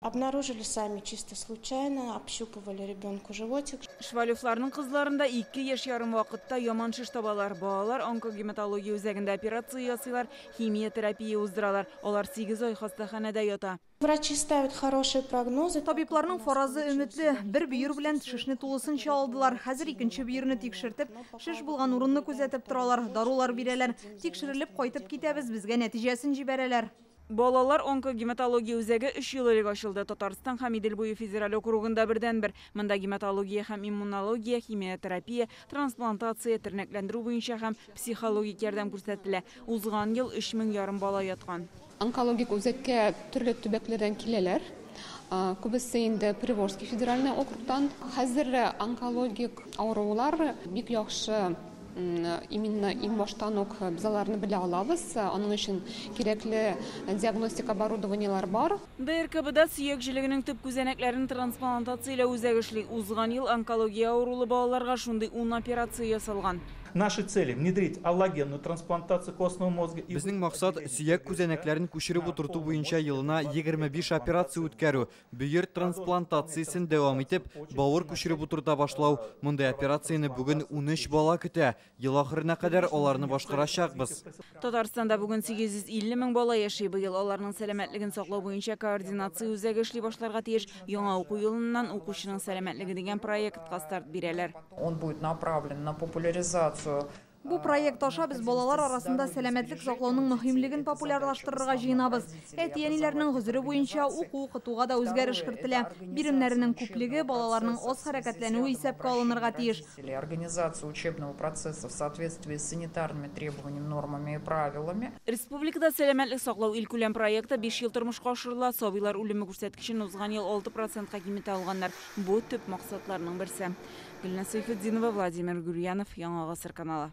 Обнаружили сами чисто случайно, общупывали ребенку животик. Швалевларның кызларында 2 яшь ярым вакытта яман шеш табалар. Балалар онкогематология үзәгендә операция ясыйлар, химиотерапия уздыралар. Алар 8 ай хастаханәдә ята. Врачи ставят хорошие прогнозы. Табибларның фаразы өметле. Бер бөер белән шешне тулысынча алдылар. Хәзер икенче бөерне тикшертеп, шеш булган урынны күзәтеп торалар, дарулар бирәләр. Тикшерелеп кайтып китәбез, безгә нәтиҗәсен җибәрәләр. Балалар онкогематология үзәге 3 ел элек ачылды. Татарстан һәм Идел буе федераль округында бердәнбер. Монда гематология һәм иммунология, химиотерапия, трансплантация, тернәкләндерү буенча һәм психологик ярдәм күрсәтелә. Узган ел 3500 бала яткан. Онкологик үзәккә төрле төбәкләрдән киләләр. Күбесе инде Приволжский федеральный округтан. Хәзер онкологик авырулар бик яхшы, именно иң баштан ук без аларны белә алабыз. Аның өчен кирәкле диагностик оборудованиелар бар. ДРКБда сөяк җелегенең төп күзәнәкләрен трансплантацияләү үзәге эшли. Узган ел онкология авырулы балаларга шундый 10 операция ясалган. Наши цели внедрить аллогенную трансплантацию костного мозга. Безнең максат сөяк күзәнәкләрен күчереп утырту буенча елына 25 операция үткәрү, бөер трансплантациясен дәвам итеп, бавыр күчереп утырта башлау. Мондый операцияне бүген 13 бала көтә. Ел ахырына кадәр аларны башкарачакбыз. Татарстанда бүген 850 мең бала яши. Быел аларның сәламәтлеген саклау буенча координация үзәге эшли башларга тиеш. Яңа уку елыннан укучының сәламәтлеге дигән проектка старт бирәләр. Он будет направлен на популяризацию. Бу проект аша без балалар арасында сәламәтлек саклауның мөһимлеген популярлаштырырга җыенабыз. Әти-әниләрнең гозере буенча уку-укытуга да үзгәреш кертелә. Биремнәренең күплеге, балаларның аз хәрәкәтләнүе исәпкә алынырга тиеш. Организация учебного процесса в соответствии с санитарными требованиями, нормами и правилами. Республикада сәламәтлек саклау илкүләм проекты 5 ел тормышка ашырыла. Сабыйлар үлеме күрсәткечен узган ел 6%-ка киметә алганнар. Бу төп максатларның берсе. Гөлназ Сәйфетдинова, Владимир Гурьянов, Яңа Гасыр каналы.